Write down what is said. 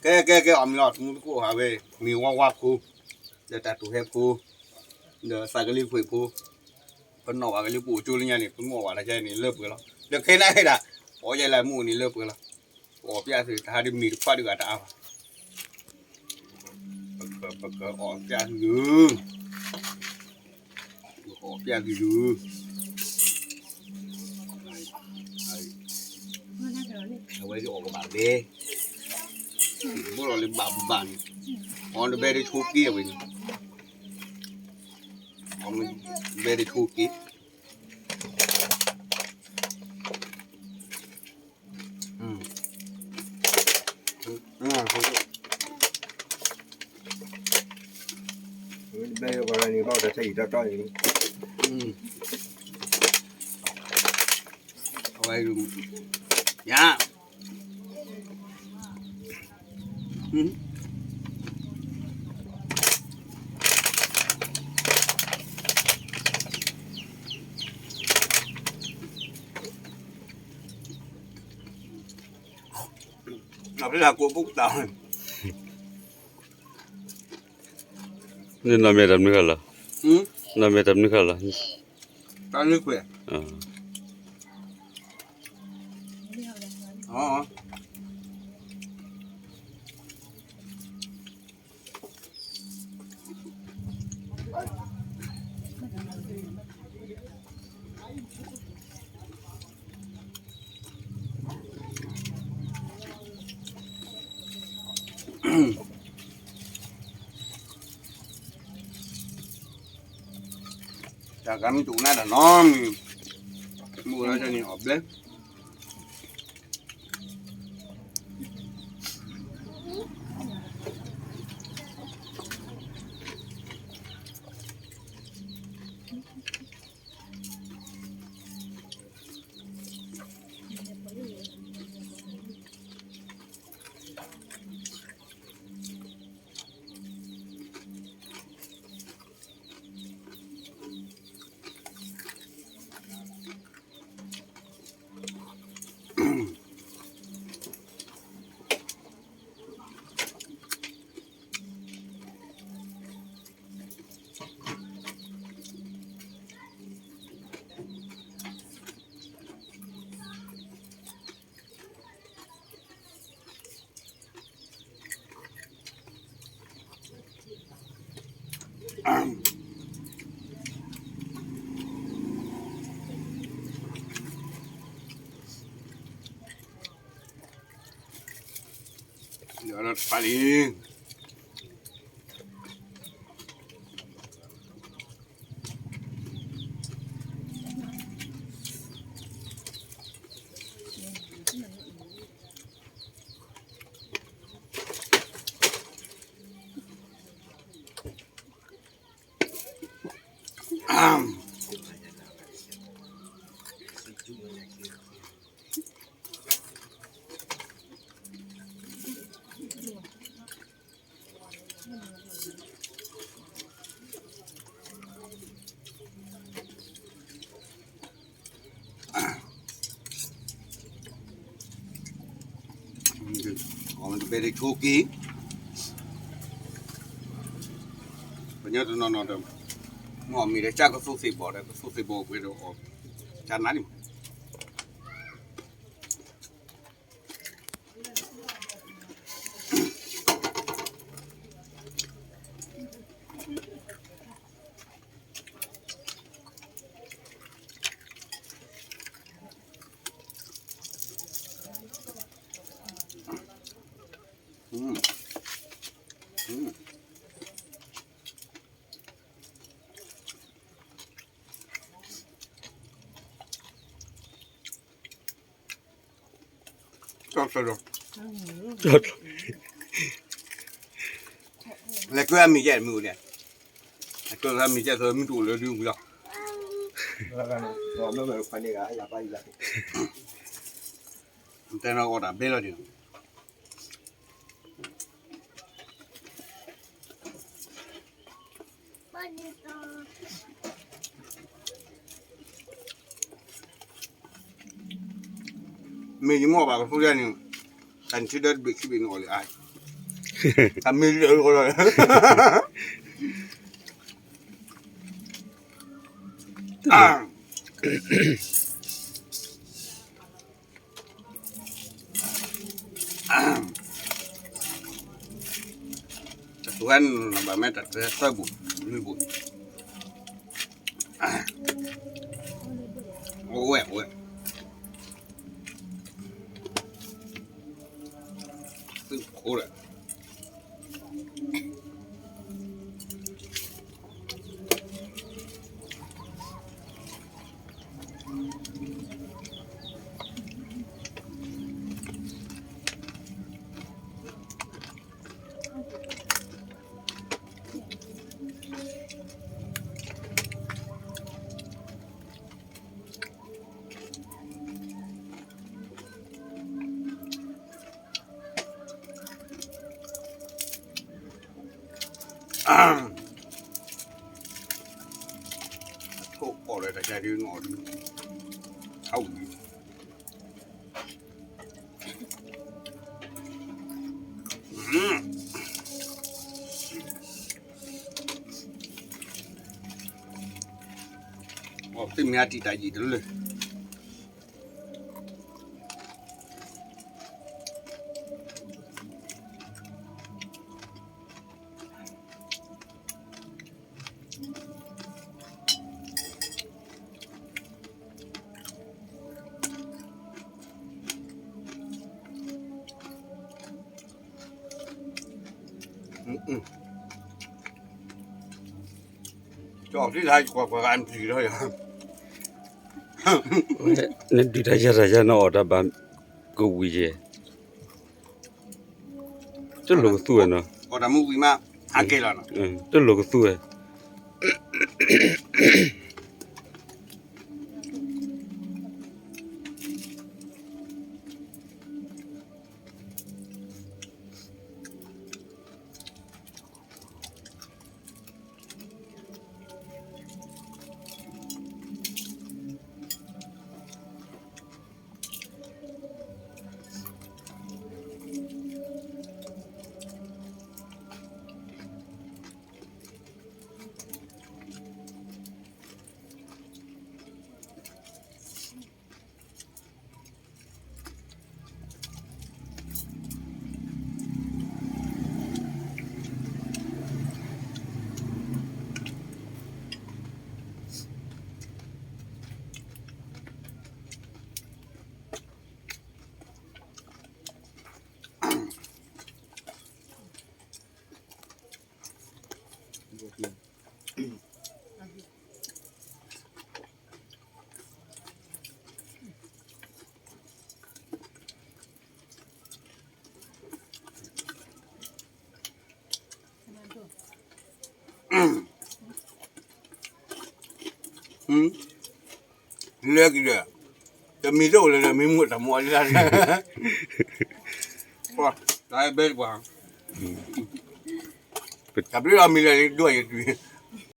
ကဲ ကဲ ကဲ အီၣ်မ့ၤလီၤ တမူတကိးဟးဝဲ မ့ၤဝါဝါဖိ ဒီးတၢ်တိာ်ဟဲဖိ ဒီးသးကလံၤခွံးဖိ ပနီၣ်ဘၣ်ကလံၤပအိၣ်ကၠိလၢညါန့ၣ် ပမ့ၢ်အီၣ်ဘၣ်တၢ်ကဲန့ၣ် လၢပှဲၤလီၤ. ဒီးခဲနၤဟဲဒၣ် ပအီၣ်ယဲလၢမ့ၢ်အိၣ်န့ၣ်လၢပှဲၤလီၤ. ပအီၣ်ပျဲသု တဟါဒ်မ့ၤတခွါဒ်ဂၤတအါဘၣ်. ပက ပကအီၣ်ပျဲသု ပကအီၣ်ပျဲသု အဝဲအီၣ်ကဘၣ်ဘဲ ဘိလီၤလၢဘၣ်ဘၣ်န့ၣ် အီၣ်တဘဲတဆိးက့အဝဲန့ၣ် အီၣ်ဘဲတဆိးက့ ဘဲယကီၢ်န့ၣ် ဘၣ်တၢ်ဆါဟံၣ်တီတီန့ၣ် အဝဲ ယၤ နီၢ်မဲာ်တၢ်မနုၤဃီလီၤ, နီၢ်မဲာ်တၢ်မနုၤဃီလီၤ, တၢ်နုခွဲး, တၢ်ကမ့ၢ်တအိၣ်နၤတၢ်နီတမံၤ, မ့ၢ်အိၣ်လၢန့ၣ်အီၣ်ဘျဲ လီၤတဖၣ်လံ အီၣ်တဘဲတဆိးက့, ပညီတနီၤနီၤဒီး မ့ၢ်အီၣ်မ့ၤဒီးကၢ်ကသိးသ့ၣ်ဘီၣ်ဒီး ကသိးသ့ၣ်ဘီၣ်ပှဲၤဒီးအီၣ်ကၢ်နါန့ၣ် လဲၤကွဲအမံၤယဲၢ်မုၢ်န့ၣ်, လဲၤကွဲအမံၤယဲၢ်သိးမုၢ်တအိၣ်လၢဒုးဝံၤလီၤ, တဲနီၤအီၣ်တၢ်ဘဲလီၤဒုး မ့ၢ်ယမ့ၢ်အီၣ်ဘၣ်ကသိးယဲန့ၣ်, တၢ်နထံဒီတဘ့ၣ်ခံဘ့ၣ်န့ၣ်အီၣ်လၢအါ, တမ့ၢ်လၢ တၢ်သူဝဲန့ၣ်ဘၣ်မ့ၢ်တၢ်သၢသၢပူၤ လွံၢ်ပူၤ အိၣ်ဝဲ အိၣ်ဝဲ သုးခိၣ်ဒီး ထိၣ်အီၣ်လၢတၢ်ဆါဒုးနီၣ်ဒုး ဟးဝံၤ သ့ၣ်မ့ၢ်အတံၢ်တၢ်ယံာ်တလၢ နဒုးတၢ်ယၤတၢ်ယၤ နအီၣ်တၢ်ဘၣ်ကဝံၤယဲၢ် တလိာ်ကသူဝဲနီၤ တလိာ်ကသူဝဲလဲၤကဒီး တမံၤတအိၣ်လၢၤဒီး မ့ၢ်မူတၢ်မူအလၢ်လၢ် တၢ်ဘဲပှၤ တၢ်ဘျုးလီၤမံၤလၢ်လၢဒိၣ်ယတုၤ